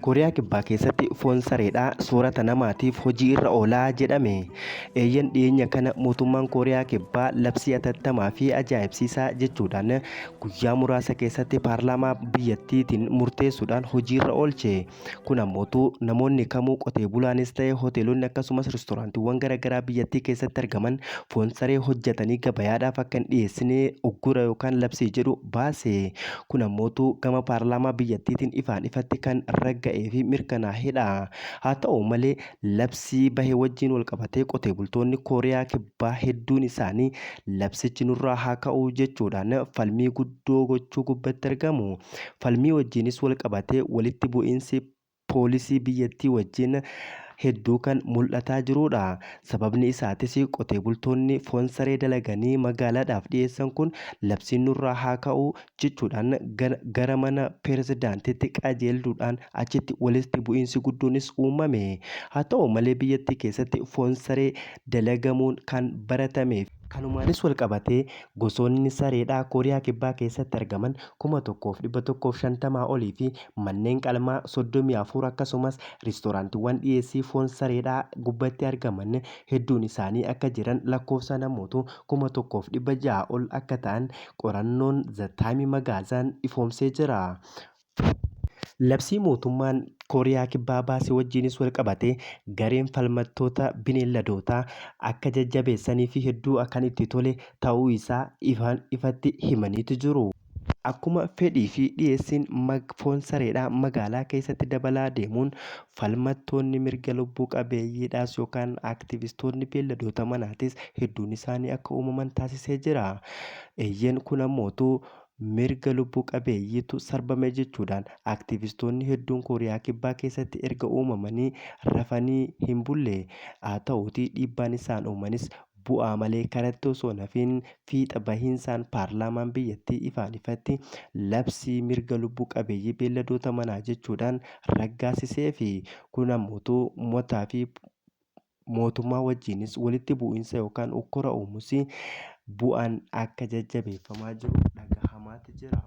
Kooriyaa Kibbaa keessatti foon sareedhaa soorata namaatiif hojii irra oolaa jedhame. Eeyyen dhiyeenya kana mootummaan Kooriyaa Kibbaa labsii atattamaa fi ajaa'ibsiisaa jechuudhaan guyyaa muraasa keessatti paarlaamaa biyyattiitiin murteessuudhaan hojiirra oolche. Kun ammootu namoonni kamuu qotee bulaanis ta'e hoteelonni akkasumas restoraantiiwwan garaagaraa biyyattii keessatti argaman foon saree hojjetanii gabayaadhaaf akka hin dhiyeessine uggura yookaan labsii jedhu baase. Kun ammootu gama paarlaamaa biyyattiitiin ifaan ifatti kan ragga'ee fi mirkanaa'edha. Haa ta'u malee labsii bahe wajjin walqabatee qotee bultoonni Kooriyaa Kibbaa hedduun isaanii labsichi nurraa haa ka'u jechuudhaan falmii guddoo gochuu gubbatti argamu. Falmii wajjinis walqabatee walitti bu'iinsi poolisii biyyattii wajjin hedduu kan mul'ataa jirudha. Sababni isaatis qotee bultoonni foon saree dalaganii magaalaadhaaf dhiyeessan kun labsiin nurraa haa ka'u jechuudhaan gara mana pirezidaantiitti qajeeluudhaan achitti walitti bu'iinsi guddoonis uumame. Haa ta'u malee biyyattii keessatti foon saree dalagamuun kan baratame. Kanumaanis walqabatee gosoonni sareedhaa Kooriyaa Kibbaa keessatti argaman 1,150 olii fi manneen qalmaa 34 akkasumas riistooraantiiwwan dhiyeessii foon sareedhaa gubbatti argaman hedduun isaanii akka jiran lakkoofsa namootu 1,600 ol akka ta'an qorannoon The Time Magazine ifoomsee jira. Labsii mootummaan Kooriyaa Kibbaa baase wajjinis walqabatee gareen falmattoota bineelladootaa akka jajjabeessanii fi hedduu kan itti tole ta'uu isaa ifaan ifatti himaniitu jiru. Akkuma fedhii fi dhiyeessiin foon sareedhaa magaalaa keessatti dabalaa deemuun falmattoonni mirga lubbuu qabeeyyiidhaas yookaan aktivistoonni beelladoota manaatis hedduun isaanii akka uumaman taasisee jira. Eeyyeen kun ammootu mirga lubbu qabeeyyiitu sarbame jechuudhaan aktivistoonni hedduun Kooriyaa Kibbaa keessatti erga uumamanii rafanii hin bulle. Haa ta'uutii dhiibbaan isaan uumanis bu'aa malee karatti osoo hin hafiin fiixa bahiinsaan paarlaamaan biyyattii ifaan ifatti labsii mirga lubbu qabeeyyii beelladoota manaa jechuudhaan raggaasiseefi. Kun ammootu uummataa fi mootummaa wajjiinis walitti bu'iinsa yookaan hokkora uumus bu'aan akka jajjabeeffamaa jiru dhagahamaati jira.